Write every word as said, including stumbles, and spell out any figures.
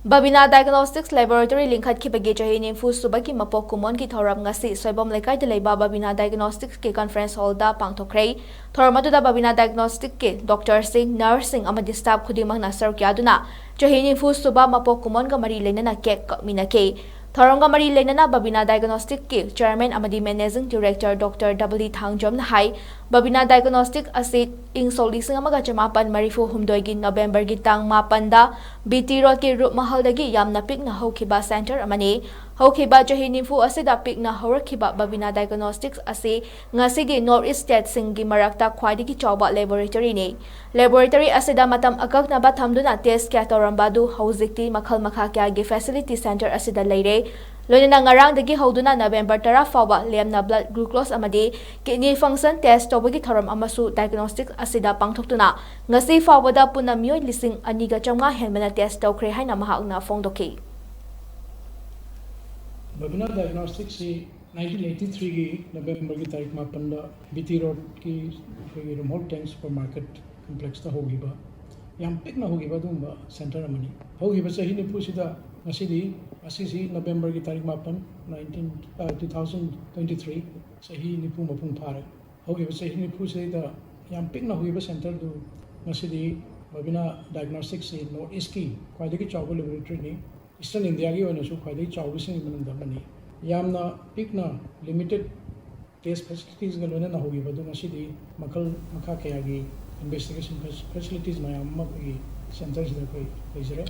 Babina Diagnostics Laboratory ꯂꯤꯡꯈꯠꯈꯤꯕꯒꯤ ꯆꯍꯤ ꯅꯤꯐꯨ ꯁꯨꯕꯒꯤ ꯃꯄꯣꯛ ꯀꯨꯝꯑꯣꯟꯒꯤ ꯊꯧꯔꯝ ꯉꯁꯤ ꯁꯣꯏꯕꯝ ꯂꯩꯀꯥꯏꯗ ꯂꯩꯕ Babina Diagnosticsꯀꯤ conference hallꯗ ꯄꯥꯡꯊꯣꯛꯈ꯭ꯔꯦ꯫ ꯊꯧꯔꯝ ꯑꯗꯨꯗ Babina Diagnosticsꯀꯤ doctorꯁꯤꯡ, nurseꯁꯤꯡ ꯑꯃꯗꯤ staff ꯈꯨꯗꯤꯡꯃꯛꯅ ꯁꯔꯨꯛ ꯌꯥꯗꯨꯅ ꯆꯍꯤ ꯅꯤꯐꯨ ꯁꯨꯕ ꯃꯄꯣꯛ ꯀꯨꯝꯑꯣꯟꯒ ꯃꯔꯤ ꯂꯩꯅꯅ cake ꯀꯛꯃꯤꯟꯅꯈꯤ꯫ ꯊꯧꯔꯝꯒ ꯃꯔꯤ ꯂꯩꯅꯅ Babina Diagnosticsꯀꯤ chairman ꯑꯃꯗꯤ managing director doctor W ꯊꯥꯡꯖꯝꯅ ꯍꯥꯏ, Babina Diagnostics ꯑꯁꯤ ꯏꯪ ꯁꯣꯛ ꯂꯤꯁꯤꯡ ꯑꯃꯒ ꯆꯃꯥꯄꯟ ꯃꯔꯤꯐꯨ ꯍꯨꯝꯗꯣꯏꯒꯤ Novemberꯒꯤ ꯇꯥꯡ ꯃꯥꯄꯟꯗ B T Roadꯀꯤ ꯔꯨꯞ ꯃꯍꯜꯗꯒꯤ ꯌꯥꯝꯅ ꯄꯤꯛꯅ ꯍꯧꯈꯤꯕ center ꯑꯃꯅꯤ꯫ ꯍꯧꯈꯤꯕ ꯆꯍꯤ ꯅꯤꯐꯨ ꯑꯁꯤꯗ ꯄꯤꯛꯅ ꯍꯧꯔꯛꯈꯤꯕ Babina Diagnostics ꯑꯁꯤ ꯉꯁꯤꯗꯤ North East stateꯁꯤꯡꯒꯤ ꯃꯔꯛꯇ ꯈ꯭ꯋꯥꯏꯗꯒꯤ ꯆꯥꯎꯕ laboratoryꯅꯤ꯫ Laboratory ꯑꯁꯤꯗ ꯃꯇꯝ ꯑꯀꯛꯅꯕ ꯊꯝꯗꯨꯅ test ꯀꯌꯥ ꯇꯧꯔꯝꯕ ꯑꯗꯨ ꯍꯧꯖꯤꯛꯇꯤ ꯃꯈꯜ ꯃꯈꯥ ꯀꯌꯥꯒꯤ facility center ꯑꯁꯤꯗ ꯂꯩꯔꯦ꯫ ꯂꯣꯏꯅꯅ ꯉꯔꯥꯡꯗꯒꯤ ꯍꯧꯗꯨꯅ November ꯇꯔꯥ ꯐꯥꯎꯕ ꯂꯦꯝꯅ blood glucose ꯑꯃꯗꯤ kidney function test ꯇꯧꯕꯒꯤ ꯊꯧꯔꯝ ꯑꯃꯁꯨ diagnostics ꯑꯁꯤꯗ ꯄꯥꯡꯊꯣꯛꯇꯨꯅ ꯉꯁꯤ ꯐꯥꯎꯕꯗ ꯄꯨꯟꯅ ꯃꯤꯑꯣꯏ ꯂꯤꯁꯤꯡ ꯑꯅꯤꯒ ꯆꯥꯝꯃꯉꯥ ꯍꯦꯟꯕꯅ test ꯇꯧꯈ꯭ꯔꯦ ꯍꯥꯏꯅ ꯃꯍꯥꯛꯅ ꯐꯣꯡꯗꯣꯛꯈꯤ꯫ Babina Diagnosticsꯁꯤ nineteen eighty threeꯒꯤ Novemberꯒꯤ ꯇꯥꯔꯤꯛ ꯃꯥꯄꯟꯗ B T Roadꯀꯤ ꯑꯩꯈꯣꯏꯒꯤ ꯔꯨꯝꯍꯧ ꯇꯦꯡ supermarket complexꯇ ꯍꯧꯈꯤꯕ, ꯌꯥꯝ ꯄꯤꯛꯅ ꯍꯧꯈꯤꯕ ꯑꯗꯨꯒꯨꯝꯕ center ꯑꯃꯅꯤ꯫ ꯍꯧꯈꯤꯕ ꯆꯍꯤ ꯅꯤꯐꯨꯁꯤꯗ ꯉꯁꯤꯗꯤ, ꯉꯁꯤꯁꯤ Novemberꯒꯤ ꯇꯥꯔꯤꯛ ꯃꯥꯄꯟ, nineteen, ꯑ, two thousand twenty three, ꯆꯍꯤ ꯅꯤꯐꯨ ꯃꯄꯨꯡ ꯐꯥꯔꯦ꯫ ꯍꯧꯈꯤꯕ ꯆꯍꯤ ꯅꯤꯐꯨꯁꯤꯗ ꯌꯥꯝ ꯄꯤꯛꯅ ꯍꯧꯈꯤꯕ centerꯗꯨ ꯉꯁꯤꯗꯤ Babina Diagnosticsꯁꯤ North Eastꯀꯤ ꯈ꯭ꯋꯥꯏꯗꯒꯤ ꯆꯥꯎꯕ laboratoryꯅꯤ꯫ Eastern Indiaꯒꯤ ꯑꯣꯏꯅꯁꯨ ꯈ꯭ꯋꯥꯏꯗꯒꯤ ꯆꯥꯎꯕꯁꯤꯡꯒꯤ ꯃꯅꯨꯡꯗ ꯑꯃꯅꯤ꯫ ꯌꯥꯝꯅ ꯄꯤꯛꯅ limited test facilitiesꯒ ꯂꯣꯏꯅꯅ ꯍꯧꯈꯤꯕ ꯑꯗꯨ ꯉꯁꯤꯗꯤ ꯃꯈꯜ ꯃꯈꯥ ꯀꯌꯥꯒꯤ investigation facilities ꯃꯌꯥꯝ ꯑꯃ ꯑꯩꯈꯣꯏꯒꯤ centerꯁꯤꯗ ꯑꯩꯈꯣꯏ ꯂꯩꯖꯔꯦ꯫